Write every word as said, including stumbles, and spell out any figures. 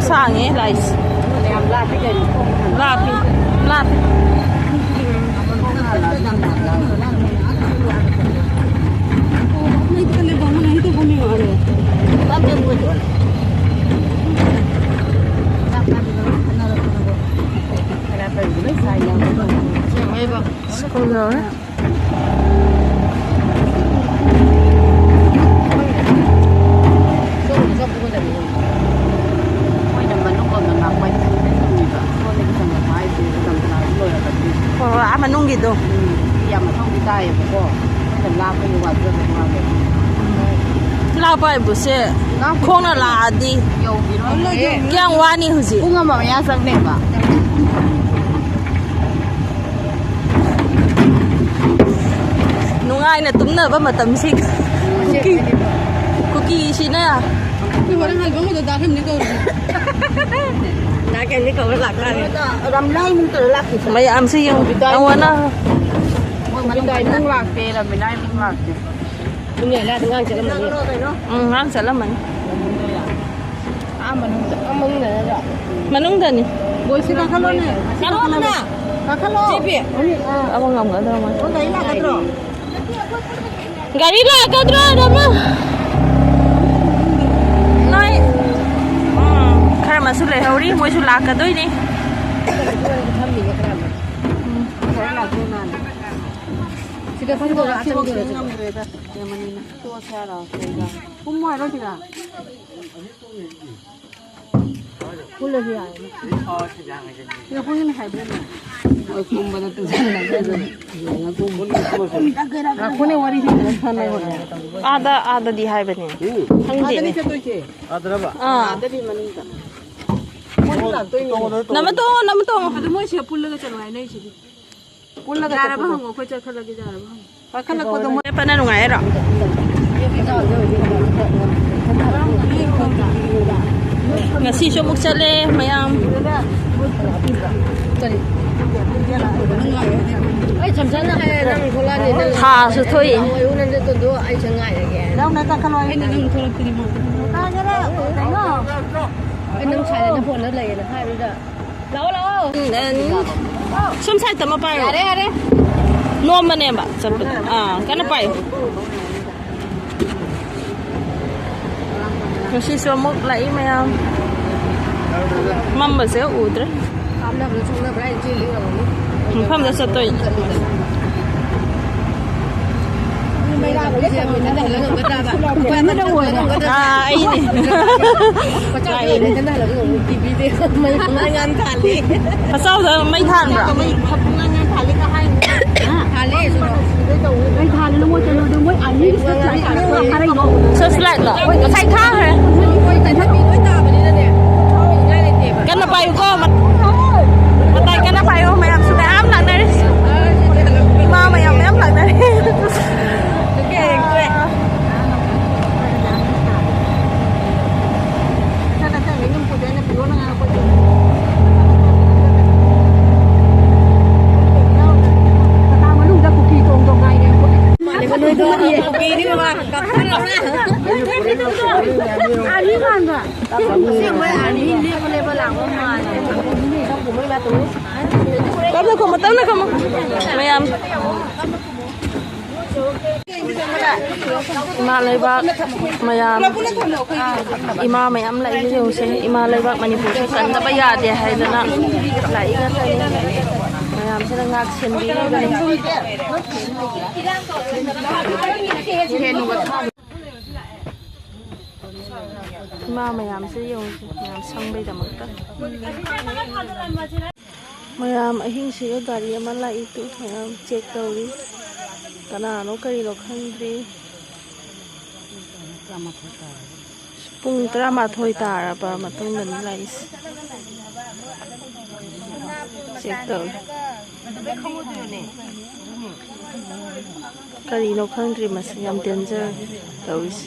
ꯁꯥꯡꯉꯦ ꯂꯥꯏꯁꯦ꯫ ꯌꯥꯝ ꯂꯥꯞꯄꯤ ꯀꯩꯅꯣ꯫ ꯂꯥꯞꯄꯤ꯫ ꯂꯥꯞꯄꯤ꯫ ꯁ꯭ꯀꯨꯜ ꯌꯧꯔꯦ꯫ ꯃꯣꯏꯅ ꯃꯅꯨꯡ ꯂꯣꯝꯗ ꯉꯥꯛꯄ ꯍꯥꯏꯗꯤ ꯆꯪꯉꯛꯄ ꯍꯥꯏꯁꯦ ꯂꯣꯏꯔꯛꯀꯗꯣꯏꯅꯤ꯫ ꯍꯣꯏ, ꯍꯣꯏ, ꯑꯥ ꯃꯅꯨꯡꯒꯤꯗꯣ꯫ ꯎꯝ, ꯌꯥꯝ ꯃꯊꯧꯗꯤ ꯇꯥꯏꯌꯦꯕꯀꯣ꯫ ꯑꯩꯈꯣꯏꯅ ꯂꯥꯞꯄꯒꯤ ꯋꯥꯖꯕꯒꯤ ꯋꯥꯅꯦ꯫ ꯂꯥꯞꯄ ꯍꯥꯏꯕꯨꯁꯦ ꯂꯥꯞꯄ ꯈꯣꯡꯅ ꯂꯥꯛꯑꯗꯤ ꯌꯧꯕꯤꯔꯣꯏ꯫ ꯀꯌꯥꯝ ꯋꯥꯅꯤ ꯍꯧꯖꯤꯛ? ꯄꯨꯡ ꯑꯃ ꯃꯌꯥ ꯆꯪꯅꯦꯕ꯫ ꯅꯨꯡꯉꯥꯏꯅ ꯇꯨꯝꯅꯕ ꯃꯇꯝꯁꯤ꯫ ꯀꯨꯀꯤ-, ꯀꯨꯀꯤꯁꯤꯅ꯫ ꯑꯩꯈꯣꯏ ꯍꯣꯔꯦꯟ ꯍꯜꯂꯛꯄ ꯃꯇꯝꯗ ꯗꯥ ꯈꯦꯝꯅꯤ ꯀꯧꯔꯨꯁꯦ꯫ ꯗꯥ ꯈꯦꯝꯅꯤ ꯀꯧꯔ ꯂꯥꯛꯇꯥꯔꯦ꯫ ꯔꯝꯂꯥꯏ ꯅꯠꯇ꯭ꯔ ꯂꯥꯛꯈꯤꯁꯦ꯫ ꯃꯌꯥꯝꯁꯤ ꯌꯦꯡꯉꯨ꯫ ꯑꯋꯥꯅ꯫ ꯃꯣꯏ ꯃꯅꯨꯡꯗ ꯏꯃꯨꯡ ꯂꯥꯛꯇꯦ, ꯔꯃꯤꯅꯥ ꯏꯃꯨꯡ ꯂꯥꯛꯇꯦ꯫ ꯏꯃꯨꯡ ꯂꯥꯛꯇꯦ, ꯑꯉꯥꯡ ꯆꯠꯂꯝꯃꯅꯤ꯫ ꯎꯝ, ꯑꯉꯥꯡ ꯆꯠꯂꯝꯃꯅꯤ꯫ ꯑꯥ ꯃꯅꯨꯡꯗ, ꯑꯥ ꯃꯅꯨꯡꯗ ꯅꯠꯇ꯭ꯔꯣ? ꯃꯅꯨꯡꯗꯅꯤ꯫ ꯕꯣꯏꯁꯤ ꯀꯥꯈꯠꯂꯣꯅꯦ꯫ ꯀꯥꯈꯠꯂꯣ꯫ ꯀꯥꯈꯠꯂꯣ꯫ ꯆꯦ ꯄꯤ꯫ ꯑꯥ꯫ ꯑꯃ ꯉꯝꯒꯗ꯭ꯔꯣ ꯃꯥ? ꯑꯣ, ꯒꯥꯔꯤ ꯂꯥꯛꯀꯗ꯭ꯔꯣ? ꯒꯥꯔꯤ ꯂꯥꯛꯀꯗ꯭ꯔꯣ, ꯔꯃ? ꯅꯣꯏ꯫ ꯎꯝ, ꯈꯔ ꯑꯃꯁꯨ ꯂꯩꯍꯧꯔꯤ, ꯃꯣꯏꯁꯨ ꯂꯥꯛꯀꯗꯣꯏꯅꯤ꯫ ꯎꯝ꯫ ꯁꯤꯗ ꯐꯝꯗꯣꯏꯔꯣ? ꯑꯥ ꯆꯪꯗꯣꯏꯔꯣ? ꯀꯨꯝꯃꯣ ꯍꯥꯏꯔꯣ ꯁꯤꯗ? ꯄꯨꯜꯂꯁꯨ ꯌꯥꯏꯌꯦ꯫ ꯁꯤꯗ ꯄꯨꯟꯅ ꯍꯥꯏꯕ꯭ꯔꯅꯦ? ꯍꯣꯏ, ꯀꯨꯝꯕꯗ ꯇꯨꯁꯟꯅꯗ꯭ꯔꯦ ꯑꯗꯨꯅ꯫ ꯉꯥꯏꯈꯣꯅꯦ, ꯋꯥꯔꯤ ꯁꯥꯟꯅꯔ ꯁꯥꯟꯅꯔ ꯍꯣꯏ꯫ ꯑꯥꯗ, ꯑꯥꯗꯗꯤ ꯍꯥꯏꯕꯅꯦ꯫ ꯎꯝ꯫ ꯈꯪꯗꯦꯅꯦ꯫ ꯑꯥꯗꯅꯤ ꯆꯠꯇꯣꯏꯁꯦ꯫ ꯑꯥꯗ꯭ꯔꯕ? ꯑꯥ꯫ ꯑꯥꯗꯅꯤ ꯃꯅꯨꯡꯗ꯫ ꯃꯣꯏꯁꯨ ꯂꯥꯛꯇꯣꯏꯅꯦ꯫ ꯅꯝꯃ ꯇꯣꯡꯉꯣ, ꯅꯝꯃ ꯇꯣꯡꯉꯣ꯫ ꯑꯗꯨ ꯃꯣꯏ ꯁꯤꯗ ꯄꯨꯜꯂꯒ ꯆꯠꯂꯣ ꯍꯥꯏꯅꯩꯁꯤꯗꯤ꯫ ꯄꯨꯜꯂꯒ ꯌꯥꯔꯕ ꯆꯠꯄꯗꯣ꯫ ꯍꯪꯉꯣ, ꯑꯩꯈꯣꯏ ꯆꯠꯈꯠꯂꯒꯦ, ꯌꯥꯔꯕ ꯍꯪꯉꯣ꯫ ꯀꯥꯈꯠꯂꯛꯄꯗꯣ ꯃꯣꯏ ꯂꯦꯞꯄꯅ ꯅꯨꯡꯉꯥꯏꯔꯣ? ꯉꯁꯤꯁꯨ ꯑꯃꯨꯛ ꯆꯠꯂꯦ ꯃꯌꯥꯝ꯫ ꯀꯔꯤ? ꯑꯩ ꯆꯝꯆꯥꯅ ꯍꯥꯏꯌꯦ, ꯅꯪ ꯊꯣꯛꯂꯛꯑꯅꯤ, ꯅꯪ ꯊꯥꯁꯨ ꯊꯣꯛꯏ꯫ ꯂꯥꯛꯑꯣ, ꯑꯩ ꯎꯅꯗ ꯇꯧꯗꯣ, ꯑꯩ ꯆꯪ ꯉꯥꯏꯔꯒꯦ꯫ ꯌꯥꯎꯅ ꯀꯥꯈꯠꯂꯣ ꯍꯥꯏꯌꯨ꯫ ꯑꯩꯅ ꯅꯪ ꯊꯣꯛꯂꯛꯇ꯭ꯔꯤ ꯃꯣꯏ꯫ ꯀꯥꯈꯠꯂꯣ, ꯀꯩꯅꯣ? ꯑꯩ ꯅꯪ ꯁꯥꯏꯗꯅ ꯐꯣꯟꯗ ꯂꯩꯌꯦꯅ ꯍꯥꯏꯕꯗꯨꯗ꯫ ꯂꯥꯛꯑꯣ, ꯂꯥꯛꯑꯣ꯫ ꯎꯝ, ꯁꯨꯝ ꯁꯥꯏꯠꯇ ꯑꯃ ꯄꯥꯏꯔꯣ꯫ ꯌꯥꯔꯦ, ꯌꯥꯔꯦ꯫ ꯅꯣꯝꯕꯅꯦꯕ ꯆꯠꯄꯗ꯫ ꯑꯥ, ꯀꯟꯅ ꯄꯥꯏꯌꯨ꯫ ꯉꯁꯤꯁꯨ ꯑꯃꯨꯛ ꯂꯥꯛꯏ ꯃꯌꯥꯝ꯫ ꯃꯝꯕꯁꯦ ꯎꯗ꯭ꯔꯦ꯫ ꯀꯥꯞꯅꯕ꯭ꯔꯥ ꯁꯣꯛꯅꯕ꯭ꯔꯥ ꯍꯥꯏꯅ ꯆꯦꯜꯂꯤ ꯑꯣꯏꯔꯝꯒꯅꯤ꯫ ꯃꯐꯝꯗ ꯆꯠꯇꯣꯏꯅꯦ꯫ ꯃꯤ ꯃꯩ ꯂꯥꯛꯄꯁꯦ ꯃꯊꯟꯇ ꯍꯜꯂ ꯉꯝꯒꯗ꯭ꯔꯕ? ꯑꯥ, ꯑꯩꯅꯦ꯫ ꯃꯆꯥ ꯂꯥꯛꯏꯅꯦ꯫ ꯃꯊꯟꯇ ꯍꯜꯂꯒ ꯉꯝꯒꯗ꯭ꯔꯕ? ꯇꯤꯚꯤꯗ ꯃꯩ ꯄꯨꯡꯉꯥꯟ ꯉꯥꯟ ꯊꯥꯜꯂꯦ꯫ ꯃꯆꯥꯎꯗ ꯃꯩ ꯊꯥꯟꯕ꯭ꯔꯣ? ꯃꯩ ꯄꯨꯡꯉꯥꯟ ꯉꯥꯟ ꯊꯥꯜꯂꯦꯒ ꯍꯥꯏꯅꯦ꯫ ꯊꯥꯜꯂꯦ, ꯁꯤꯗ꯫ ꯃꯩ ꯊꯥꯜꯂꯦ, ꯃꯣꯏ ꯀꯩꯅꯣꯗꯣ, ꯃꯣꯏ ꯑꯥꯔꯃꯤꯒꯤ ꯁ꯭ꯋꯦꯠ ꯁꯥꯏꯠ ꯊꯥꯔꯛꯏꯗꯣ꯫ ꯁ꯭ꯋꯦꯠ ꯂꯥꯏꯠꯂꯣ? ꯉꯁꯥꯏ ꯊꯥꯈ꯭ꯔꯦ꯫ ꯃꯣꯏ ꯆꯠꯅꯕꯤ ꯂꯣꯏ ꯇꯥꯕꯅꯤꯅꯅꯦ, ꯊꯥꯅꯤꯡꯉꯥꯏ ꯂꯩꯇꯦꯕ꯫ ꯀꯟꯅ ꯄꯥꯏꯌꯨꯀꯣ, ꯃ-, ꯃꯇꯥꯏ ꯀꯟꯅ ꯄꯥꯏꯌꯨ, ꯃꯌꯥꯝꯁꯨ ꯃꯌꯥꯝ ꯂꯥꯛꯅꯔꯤ꯫ ꯏꯃꯥ ꯃꯌꯥꯝ, ꯃꯌꯥꯝ ꯂꯥꯛꯅꯔꯤ꯫ ꯃꯅꯨꯡꯗ ꯀꯨꯀꯤ ꯇꯣꯡ ꯇꯣꯡ ꯉꯥꯏꯔꯦ ꯑꯩꯈꯣꯏ꯫ ꯑꯥꯔꯃꯤ ꯃꯥꯟꯕ꯫ ꯑꯁꯦꯡꯕꯩ ꯑꯥꯔꯃꯤ ꯂꯦꯞꯄ ꯂꯦꯞꯄ ꯂꯥꯛꯄ ꯃꯥꯜꯂꯦ꯫ ꯇꯞꯅ ꯈꯨꯝꯃꯨ, ꯇꯞꯅ ꯈꯨꯝꯃꯨ꯫ ꯃꯌꯥꯝ꯫ ꯏꯃꯥ ꯂꯩꯕꯥꯛ ꯃꯌꯥꯝ, ꯏꯃꯥ ꯃꯌꯥꯝ ꯂꯥꯛꯏꯁꯦ ꯌꯦꯡꯉꯨꯁꯦ꯫ ꯏꯃꯥ ꯂꯩꯕꯥꯛ ꯃꯅꯤꯄꯨꯔꯁꯦ ꯀꯟꯗꯕ ꯌꯥꯗꯦ ꯍꯥꯏꯗꯅ ꯂꯥꯛꯏ ꯉꯥꯛꯇꯅꯤ꯫ ꯃꯌꯥꯝꯁꯤꯅ ꯉꯥꯛ ꯁꯦꯟꯕꯤꯔꯤꯕꯅꯤ꯫ ꯏꯃꯥ ꯃꯌꯥꯝꯁꯦ ꯌꯦꯡꯉꯨꯁꯦ, ꯃꯌꯥꯝ ꯁꯪꯕꯩꯗꯃꯛꯇ꯫ ꯃꯌꯥꯝ ꯑꯍꯤꯡꯁꯤꯒ ꯒꯥꯔꯤ ꯑꯃ ꯂꯥꯛꯏ ꯇꯨ, ꯃꯌꯥꯝ ꯆꯦꯛ ꯇꯧꯔꯤ꯫ ꯀꯅꯥꯅꯣ ꯀꯔꯤꯅꯣ ꯈꯪꯗ꯭ꯔꯤ꯫ ꯄꯨꯡ ꯇꯔꯥꯃꯥꯊꯣꯏ ꯇꯥꯔꯕ ꯃꯇꯨꯡꯗꯅꯤ ꯂꯥꯛꯏꯁꯦ꯫ ꯆꯦꯛ ꯇꯧꯔꯤ꯫ ꯀꯔꯤꯅꯣ ꯈꯪꯗ꯭ꯔꯤ ꯃꯁꯤ, ꯌꯥꯝ ꯗꯦꯟꯖꯔ ꯇꯧꯔꯤꯁꯦ꯫